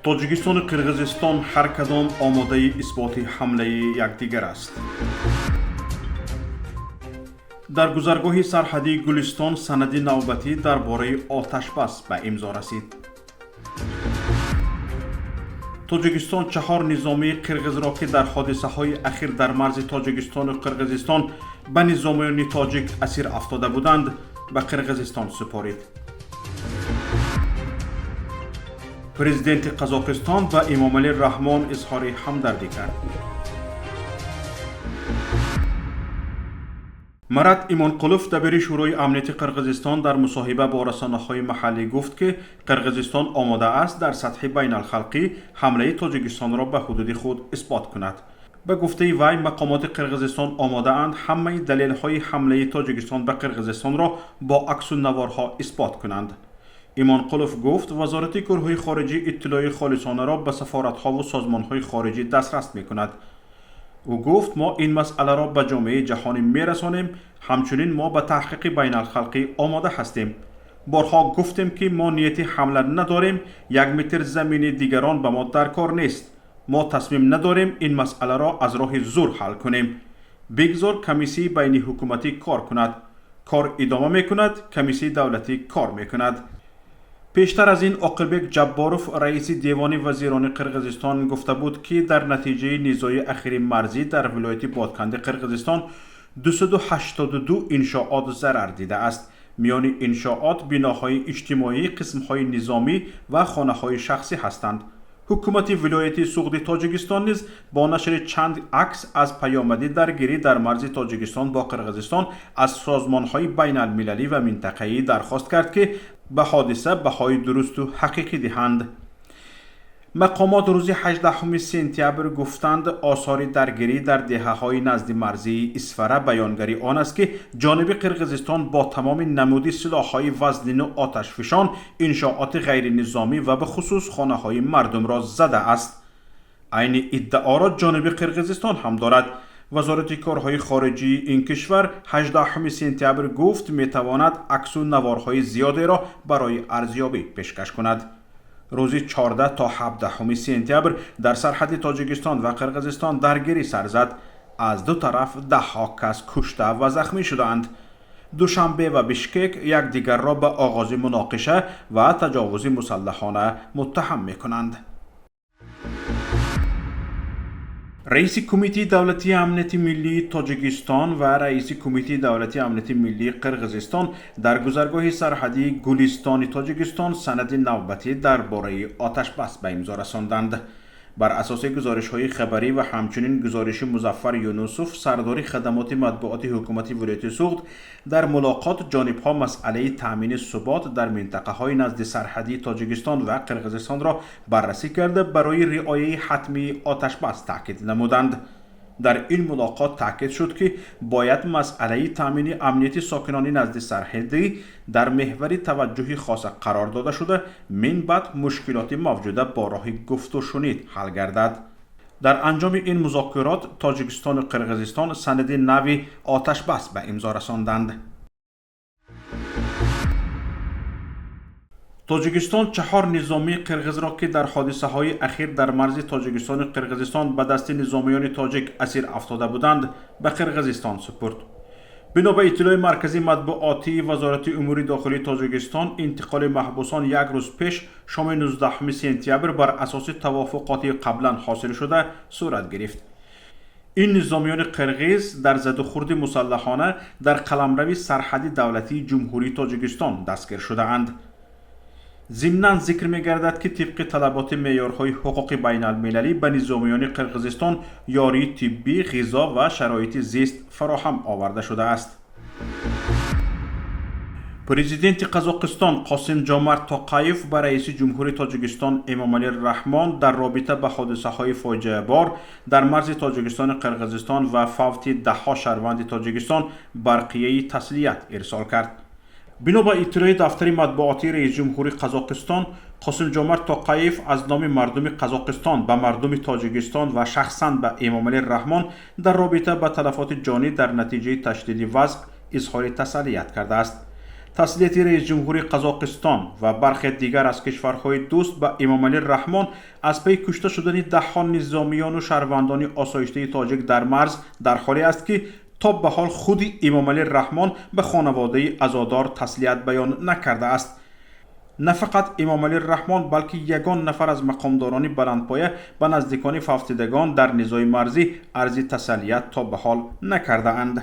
Тоҷикистону Қирғизистон ҳар кадом омодаи исботи ҳамлаи якдигар аст. Дар гузаргоҳи сарҳадии Гулистон санади навбатӣ дар бораи оташбас ба имзо расид. Тоҷикистон чаҳор низомии қирғизро, ки дар ҳодисаҳои ахир дар марзи Тоҷикистону Қирғизистон ба низомиёни тоҷик асир афтода буданд, ба Қирғизистон супорид. Президенти Қазоқистон ба Эмомалӣ Раҳмон изҳори ҳамдардӣ кард. Марат Имонқулов, дабири Шӯрои амнияти Қирғизистон, дар мусоҳиба бо расонаҳои маҳаллӣ гуфт, ки Қирғизистон омода аст дар сатҳи байналхалқӣ ҳамлаи Тоҷикистонро ба ҳудуди худ исбот кунад. Ба гуфтаи вай, мақомоти Қирғизистон омодаанд ҳамаи далелҳои ҳамлаи Тоҷикистон ба Қирғизистонро бо аксу наворҳо исбот кунанд. Имонқулов гуфт, Вазорати корҳои хориҷӣ иттилои холисонаро ба сафоратҳову созмонҳои хориҷӣ дастрас мекунад. Ӯ гуфт, мо ин масъаларо ба ҷомеаи ҷаҳонӣ мерасонем, ҳамчунин мо ба таҳқиқи байналхалқӣ омода ҳастем. Борҳо гуфтем, ки мо нияти ҳамла надорем, як метр замини дигарон ба мо дар кор нест. Мо тасмим надорем ин масъаларо аз роҳи зур ҳал кунем. Бигзор комиссияи байниҳукуматӣ кор кунад. Кор идома мекунад, комиссияи давлатӣ кор мекунад. Пештар аз ин Оқилбек Ҷабборов, раиси Девони вазирони Қирғизистон, гуфта буд, ки дар натиҷаи низои ахири марзӣ дар вилояти Ботканди Қирғизистон 282 иншоот зарар дидааст. Миёни иншоот биноҳои иҷтимоӣ, қисмҳои низомӣ ва хонаҳои шахсӣ ҳастанд. Ҳукумати вилояти Суғди Тоҷикистон низ бо нашри чанд акс аз паёмади даргирӣ дар марзи Тоҷикистон бо Қирғизистон аз созмонҳои байналмилалӣ ва минтақаӣ дархост кард, ки ба ҳодиса баҳои дурусту ҳақиқӣ диҳанд. Мақомот рӯзи 18 сентябр гуфтанд, осори даргирӣ дар деҳаҳои назди марзии Исфара баёнгари он аст, ки ҷониби Қирғизистон бо тамоми намуди силоҳҳои вазнину оташфишон иншооти ғайринизомӣ ва бихусус хонаҳои мардумро задааст. Айни иддаоро ҷониби Қирғизистон ҳам дорад. Вазорати корҳои хориҷии ин кишвар 18 сентябр гуфт, метавонад аксу наворҳои зиёдеро барои арзёбӣ пешкаш кунад. Рӯзи 14 то 17 сентябр дар сарҳади Тоҷикистон ва Қирғизистон даргирӣ сар зад. Аз ду тараф даҳҳо кас кушта ва захмӣ шудаанд. Душанбе ва Бишкек якдигарро ба оғози муноқиша ва таҷовузи мусаллаҳона муттаҳам мекунанд. Раиси Кумитаи давлатии амнияти миллии Тоҷикистон ва раиси Кумитаи давлатии амнияти миллии Қирғизистон дар гузаргоҳи сарҳадии Гулистони Тоҷикистон санади навбатӣ дар бораи оташбас ба имзо расонданд. Бар асоси гузоришҳои хабарӣ ва ҳамчунин гузориши Музаффар Юнусов, сардори хадамоти матбуоти ҳукумати вилояти Суғд, дар мулоқот ҷонибҳо масъалаи таъмини субот дар минтақаҳои назди сарҳадии Тоҷикистон ва Қирғизистонро баррасӣ карда, барои риояи ҳатмии оташбас таъкид намуданд. Дар ин мулоқот таъкид шуд, ки бояд масъалаи таъмини амнияти сокинони назди сарҳадӣ дар меҳвари таваҷҷӯҳи хоса қарор дода шуда, мин баъд мушкилоти мавҷуда бо роҳи гуфтушунид ҳал гардад. Дар анҷоми ин музокирот Тоҷикистону Қирғизистон санади нави оташбас ба имзо расонданд. Тоҷикистон чаҳор низомии қирғизро, ки дар ҳодисаҳои ахир дар марзи Тоҷикистону Қирғизистон ба дасти низомиёни тоҷик асир афтода буданд, ба Қирғизистон супурд. Бино ба иттилои маркази матбуотии Вазорати умури дохилии Тоҷикистон, интиқоли маҳбусон як рӯз пеш, шоми 19 сентябр, бар асоси тавофуқоти қаблан ҳосилшуда сурат гирифт. Ин низомиёни қирғиз дар задухӯрди мусаллаҳона дар қаламрави сарҳади давлатии Ҷумҳурии Тоҷикистон дастгир шудаанд. Зимнан зикр мегардад, ки тибқи талаботи меъёрҳои ҳуқуқи байналмилалӣ ба низомиёни Қирғизистон ёрии тиббӣ, ғизо ва шароити зист фароҳам оварда шудааст. Президенти Қазоқистон Қосимҷомарт Тоқаев ба раиси ҷумҳури Тоҷикистон Эмомалӣ Раҳмон дар робита ба ҳодисаҳои фоҷиабор дар марзи Тоҷикистону Қирғизистон ва фавти даҳҳо шаҳрванди Тоҷикистон барқияи таслият ирсол кард. Бино ба иттилои дафтари матбуотии раисҷумҳури Қазоқистон, Қосимҷомарт Тоқаев аз номи мардуми Қазоқистон ба мардуми Тоҷикистон ва шахсан ба Эмомалӣ Раҳмон дар робита ба талафоти ҷонӣ дар натиҷаи ташдиди вазъ изҳори тасаллият кардааст. Таслияти раисҷумҳури Қазоқистон ва бархе дигар аз кишварҳои дӯст ба Эмомалӣ Раҳмон аз паи кушта шудани даҳҳо низомиёну шаҳрвандони осоиштаи тоҷик дар марз дар ҳоле аст, ки то ба ҳол худи Эмомалӣ Раҳмон ба хонаводаи азодор таслият баён накардааст. На фақат Эмомалӣ Раҳмон, балки ягон нафар аз мақомдорони баландпоя ба наздикони фавтидагон дар низои марзӣ арзи тасаллият то ба ҳол накардаанд.